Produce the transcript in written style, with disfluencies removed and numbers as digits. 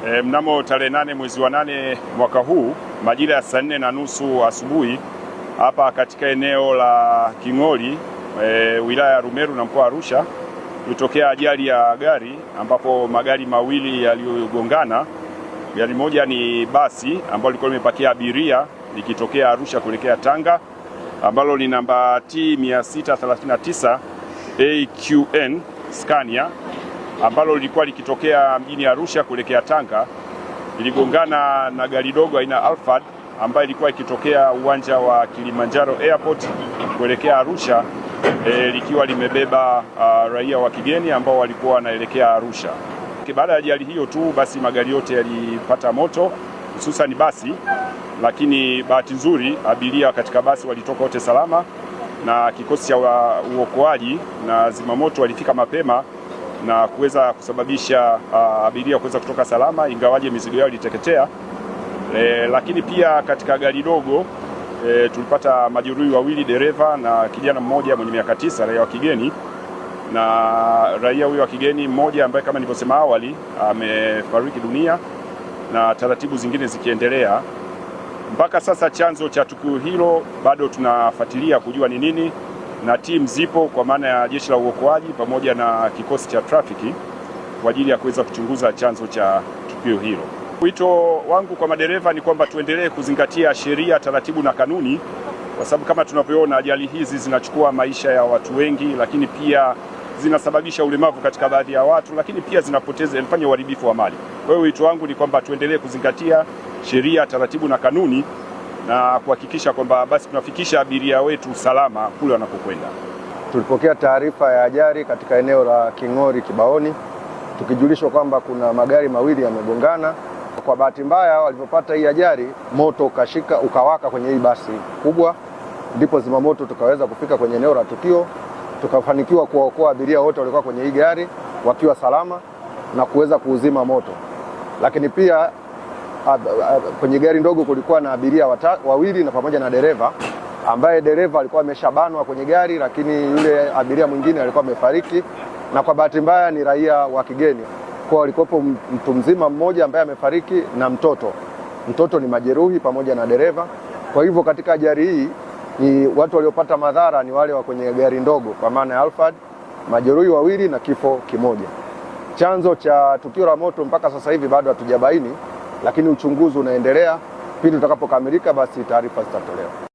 Mnamo tarehe 8 mwezi wa 8 mwaka huu majira ya saa 4:30 asubuhi hapa katika eneo la King'oli, wilaya ya Arumeru na mkoa wa Arusha kulitokea ajali ya gari ambapo magari mawili yaliyogongana. Gari moja ni basi ambalo lilikuwa limepakia abiria likitokea Arusha kuelekea Tanga ambalo ni namba T 639 AQN Scania ambalo lilikuwa likitokea mjini Arusha kuelekea Tanga, iligongana na gari dogo aina Alphard ambayo ilikuwa ikitokea uwanja wa Kilimanjaro Airport kuelekea Arusha, likiwa limebeba raia wa kigeni ambao walikuwa wanaelekea Arusha. Baada ya ajali hiyo tu basi magari yote yalipata moto, hususan basi, lakini bahati nzuri abiria katika basi walitoka wote salama na kikosi cha uokoaji na zimamoto walifika mapema na kuweza kusababisha abiria kuweza kutoka salama, ingawaje mizigo yao iliteketea. Lakini pia katika gari dogo tulipata majeruhi wawili, dereva na kijana mmoja mwenye miaka 9, raia wa kigeni. Na raia huyo wa kigeni mmoja ambaye kama nilivyosema awali amefariki dunia na taratibu zingine zikiendelea. Mpaka sasa chanzo cha tukio hilo bado tunafuatilia kujua ni nini, na timu zipo kwa maana ya jeshi la uokoaji pamoja na kikosi cha trafiki kwa ajili ya kuweza kuchunguza chanzo cha tukio hilo. Wito wangu kwa madereva ni kwamba tuendelee kuzingatia sheria, taratibu na kanuni, kwa sababu kama tunavyoona ajali hizi zinachukua maisha ya watu wengi, lakini pia zinasababisha ulemavu katika baadhi ya watu, lakini pia zinafanya uharibifu wa mali. Kwa hiyo wito wangu ni kwamba tuendelee kuzingatia sheria, taratibu na kanuni na kuhakikisha kwamba basi tunafikisha abiria wetu salama kule wanakokwenda. Tulipokea taarifa ya ajali katika eneo la King'ori Kibaoni, tukijulishwa kwamba kuna magari mawili yamegongana. Kwa bahati mbaya, walipopata hii ajali, moto ukashika ukawaka kwenye hii basi kubwa, ndipo zimamoto tukaweza kufika kwenye eneo la tukio, tukafanikiwa kuwaokoa abiria wote walikuwa kwenye hii gari wakiwa salama na kuweza kuuzima moto. Lakini pia kwenye gari ndogo kulikuwa na abiria wawili na pamoja na dereva, ambaye dereva alikuwa ameshabanwa kwenye gari, lakini yule abiria mwingine alikuwa amefariki, na kwa bahati mbaya ni raia wa kigeni. Kwa alikuwepo mtu mzima mmoja ambaye amefariki na mtoto. Mtoto ni majeruhi pamoja na dereva. Kwa hivyo katika ajali hii ni watu waliopata madhara ni wale wa kwenye gari ndogo kwa maana ya Alphard, majeruhi wawili na kifo kimoja. Chanzo cha tukio la moto mpaka sasa hivi bado hatujabaini, lakini uchunguzi unaendelea. Pindi utakapokamilika, basi taarifa zitatolewa.